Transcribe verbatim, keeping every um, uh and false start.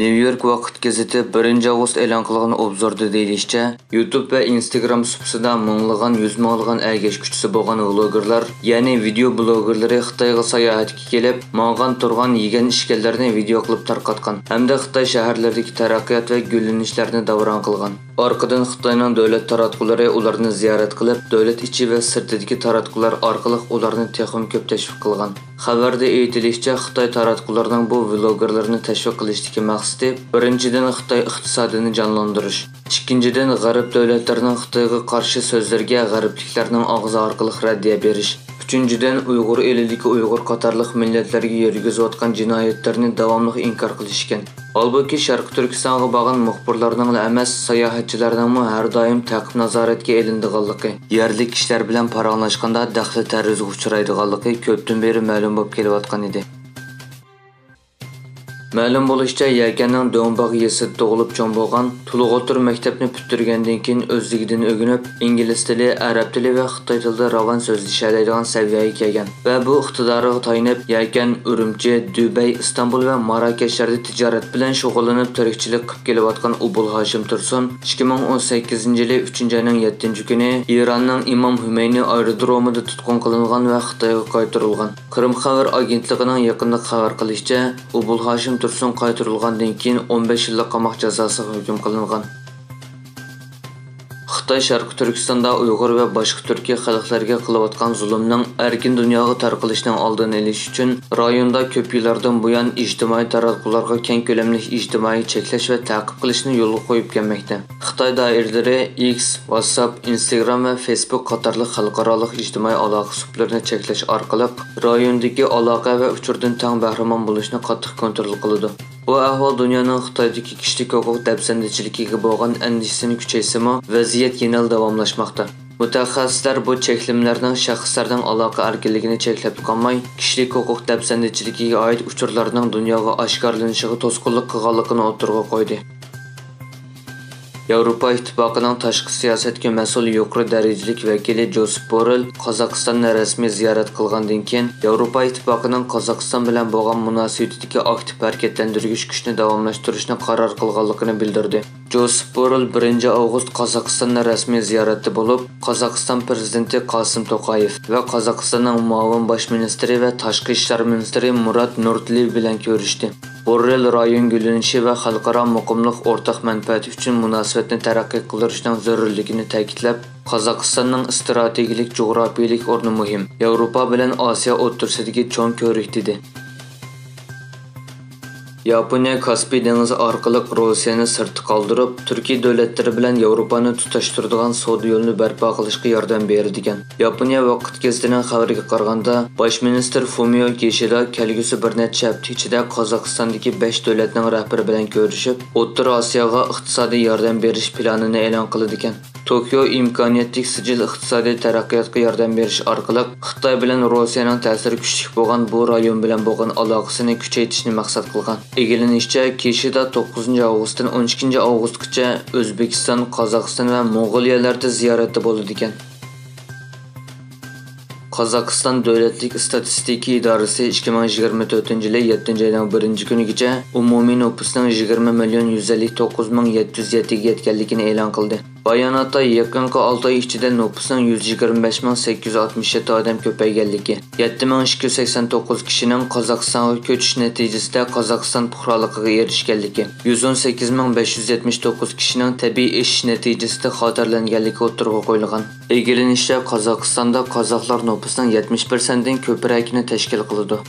نيۇ يورك ۋاقىت گېزىتى بىرىنچى ئاۋغۇست ئېلان قىلغان ئوبزوردا دېيىلىشىچە، يۇتۇب ۋە ئىنستاگرام سۇپىسىدا مىڭلىغان، يۈز مىڭلىغان ئەگەش كۈچىسى بولغان ۋلوگېرلار، يەنى ۋىدېئو بلوگېرلىرى خىتايغا ساياھەتكە كېلىپ، ماڭغان، تۇرغان، يېگەن، ئىچكەنلىرىنى ۋىدېئو قىلىپ تارقاتقان ھەمدە خىتاي شەھەرلىرىدىكى تەرەققىيات ۋە گۈللىنىشلەرنى داۋراڭ قىلغان. ئارقىدىن خىتاينىڭ دۆلەت تاراتقۇلىرى ئۇلارنى زىيارەت قىلىپ، دۆلەت ئىچى ۋە سىرتىدىكى تاراتقۇلار ئارقىلىق ئۇلارنى تېخىمۇ كۆپ تەشۋىق قىلغان. خەۋەردە ئېيتىلىشىچە، خىتاي تاراتقۇلىرىنىڭ بۇ ۋلوگېرلارنى تەشۋىق قىلىشتىكى مەقسىتى، بىرىنچىدىن، خىتاي ئىقتىسادىنى جانلاندۇرۇش، ئىككىنچىدىن، غەرب دۆلەتلىرىنىڭ خىتايغا قارشى سۆزلىرىگە غەربلىكلەرنىڭ ئاغزى ئارقىلىق رەددىيە بېرىش، ئۈچىنچىدىن، ئۇيغۇر ئېلىدىكى ئۇيغۇر قاتارلىق مىللەتلەرگە يۈرگۈزۈۋاتقان جىنايەتلىرىنى داۋاملىق ئىنكار قىلىش ئىكەن. ھالبۇكى، شەرقىي تۈركىستانغا بارغان مۇخبىرلارنىڭلا ئەمەس، ساياھەتچىلەرنىڭمۇ ھەر دائىم تەقىپ نازارەتكە ئېلىنىدىغانلىقى، يەرلىك كىشىلەر بىلەن پاراڭلاشقاندا دەخلى تەرۇزىگە ئۇچرايدىغانلىقى كۆپتىن بېرى مەلۇم بولۇپ كېلىۋاتقان ئىدى. مەلۇم بولۇشىچە، يەكەننىڭ دۆڭباغ يېزىسىدا تۇغۇلۇپ چوڭ بولغان، تولۇق ئوتتۇرا مەكتەپنى پۈتتۈرگەندىن كېيىن ئۆزلۈكىدىن ئۆگىنىپ، ئىنگلىز تىلى، ئەرەب تىلى ۋە خىتاي تىلىدا راۋان سۆزلىشەلەيدىغان سەۋىيەگە كەلگەن ۋە بۇ ئىقتىدارىغا تايىنىپ، يەكەن، ئۈرۈمچى، دۇبەي، ئىستانبۇل ۋە ماراكەشلەردە تىجارەت بىلەن شۇغۇللىنىپ، تىرىكچىلىك قىلىپ كېلىۋاتقان ئوبۇل ھاشىم تۇرسۇن ئىككى مىڭ ئون سەككىزىنچى يىلى ئۈچىنچى ئاينىڭ يەتتىنچى كۈنى ئىراننىڭ ئىمام ھۈمەينى ئايرودرومىدا تۇتقۇن قىلىنغان ۋە خىتايغا قايتۇرۇلغان. قىرىم خەۋەر ئاگېنتلىقىنىڭ يېقىندا خەۋەر قىلىشىچە، ئوبۇل ھاشىم تۇرسۇن قايتۇرۇلغاندىن كېيىن ئون بەش يىللىق قاماق جازاسىغا ھۆكۈم قىلىنغان. خىتاي شەرقىي تۈركىستاندا ئۇيغۇر ۋە باشقا تۈركىي خەلقلەرگە قىلىۋاتقان زۇلۇمنىڭ ئەركىن دۇنياغا تارقىلىشىنىڭ ئالدىنى ئېلىش ئۈچۈن، رايوندا كۆپ يىللاردىن بۇيان ئىجتىمائىي تاراتقۇلارغا كەڭ كۆلەملىك ئىجتىمائىي چەكلەش ۋە تەقىپ قىلىشنى يولغا قويۇپ كەلمەكتە. خىتاي دائىرىلىرى ئىكس، ۋاتساپ، ئىنستاگرام ۋە فېيسبۇك قاتارلىق خەلقئارالىق ئىجتىمائىي ئالاقە سۇپىلىرىنى چەكلەش ئارقىلىق، رايوندىكى ئالاقە ۋە ئۇچۇردىن تەڭ بەھرىمەن بولۇشنى قاتتىق كونترول قىلىدۇ. بۇ ئەھۋال دۇنيانىڭ خىتايدىكى كىشىلىك ھوقۇق دەپسەندىچىلىكىگە بولغان ئەندىشىسىنى كۈچەيسىمۇ، ۋەزىيەت يەنىلا داۋاملاشماقتا. مۇتەخەسسىسلەر بۇ چەكلىمىلەرنىڭ شەخسلەرنىڭ ئالاقە ئەركىنلىكىنى چەكلەپلا قالماي، كىشىلىك ھوقۇق دەپسەندىچىلىكىگە ئائىت ئۇچۇرلارنىڭ دۇنياغا ئاشكارىلىنىشىغا توسقۇنلۇق قىلغانلىقىنى ئوتتۇرىغا قويدى. ياۋروپا ئىتتىپاقىنىڭ تاشقى سىياسەتكە مەسئۇل يۇقىرى دەرىجىلىك ۋەكىلى جوسېپ بوررېل قازاقىستاننى رەسمىي زىيارەت قىلغاندىن كېيىن، ياۋروپا ئىتتىپاقىنىڭ قازاقىستان بىلەن بولغان مۇناسىۋىتىدىكى ئاكتىپ ھەرىكەتلەندۈرگۈچ كۈچنى داۋاملاشتۇرۇشنى قارار قىلغانلىقىنى بىلدۈردى. جوسېپ بوررېل بىرىنچى ئاۋغۇست قازاقىستاننى رەسمىي زىيارەتتە بولۇپ، قازاقىستان پىرېزىدېنتى قاسىم توقايېف ۋە قازاقىستاننىڭ مۇئاۋىن باش مىنىستىرى ۋە تاشقى ئىشلار مىنىستىرى مۇرات نۇرتلىيېۋ بىلەن كۆرۈشتى. بوررېل رايون گۈللىنىشى ۋە خەلقئارا مۇقىملىق ئورتاق مەنپەئەتى ئۈچۈن مۇناسىۋەتنى تەرەققىي قىلدۇرۇشنىڭ زۆرۈرلۈكىنى تەكىتلەپ، قازاقىستاننىڭ ئىستراتېگىيەلىك جۇغراپىيەلىك ئورنى مۇھىم، ياۋروپا بىلەن ئاسىيا ئوتتۇرىسىدىكى چوڭ كۆۋرۈك، دېدى. ياپونىيە كاسپىي دېڭىزى ئارقىلىق روسىيەنى سىرتتا قالدۇرۇپ، تۈركىي دۆلەتلىرى بىلەن ياۋروپانى تۇتاشتۇرىدىغان سودا يولىنى بەرپا قىلىشقا ياردەم بېرىدىكەن. ياپونىيە ۋاقىت گېزىتىنىڭ خەۋىرىگە قارىغاندا، باش مىنىستىر فۇمىيو كىشىدا كەلگۈسى بىر نەچچە ھەپتە ئىچىدە قازاقىستاندىكى بەش دۆلەتنىڭ رەھبىرى بىلەن كۆرۈشۈپ، ئوتتۇرا ئاسىياغا ئىقتىسادىي ياردەم بېرىش پىلانىنى ئېلان قىلىدىكەن. توكيو ئىمكانىيەتلىك سىجىل ئىقتىسادىي تەرەققىياتقا ياردەم بېرىش ئارقىلىق خىتاي بىلەن روسىيەنىڭ تەسىرى كۈچلۈك بولغان بۇ رايون بىلەن بولغان ئالاقىسىنى كۈچەيتىشنى مەقسەت قىلغان. ئىگىلىنىشىچە، كىشىدا توققۇزىنچى ئاۋغۇستتىن ئون ئىككىنچى ئاۋغۇستقىچە ئۆزبېكىستان، قازاقىستان ۋە موڭغۇلىيەلەردە زىيارەتتە بولىدىكەن. قازاقىستان دۆلەتلىك ئىستاتىستىكا ئىدارىسى ئىككى مىڭ يىگىرمە تۆتىنچى يىلى يەتتىنچى ئاينىڭ بىرىنچى كۈنىگىچە ئومۇمىي نوپۇسنىڭ يىگىرمە مىليون يۈز ئەللىك توققۇز مىڭ يەتتە يۈز يەتتىگە يەتكەنلىكىنى ئېلان قىلدى. باياناتتا يېقىنقى ئالتە ئاي ئىچىدە نوپۇسنىڭ يۈز يىگىرمە بەش مىڭ سەككىز يۈز ئاتمىش يەتتە ئادەم كۆپەيگەنلىكى، يەتتە مىڭ ئىككى يۈز سەكسەن توققۇز كىشىنىڭ قازاقىستانغا كۆچۈش نەتىجىسىدە قازاقىستان پۇقرالىقىغا ئېرىشكەنلىكى، يۈز ئون سەككىز مىڭ بەش يۈز يەتمىش توققۇز كىشىنىڭ تەبىئىي ئېشىش نەتىجىسىدە خاتىرىلەنگەنلىكى ئوتتۇرىغا قويۇلغان. ئىگىلىنىشىچە، قازاقىستاندا قازاقلار نوپۇسنىڭ يەتمىش پىرسەنتتىن كۆپرەكىنى تەشكىل قىلىدۇ.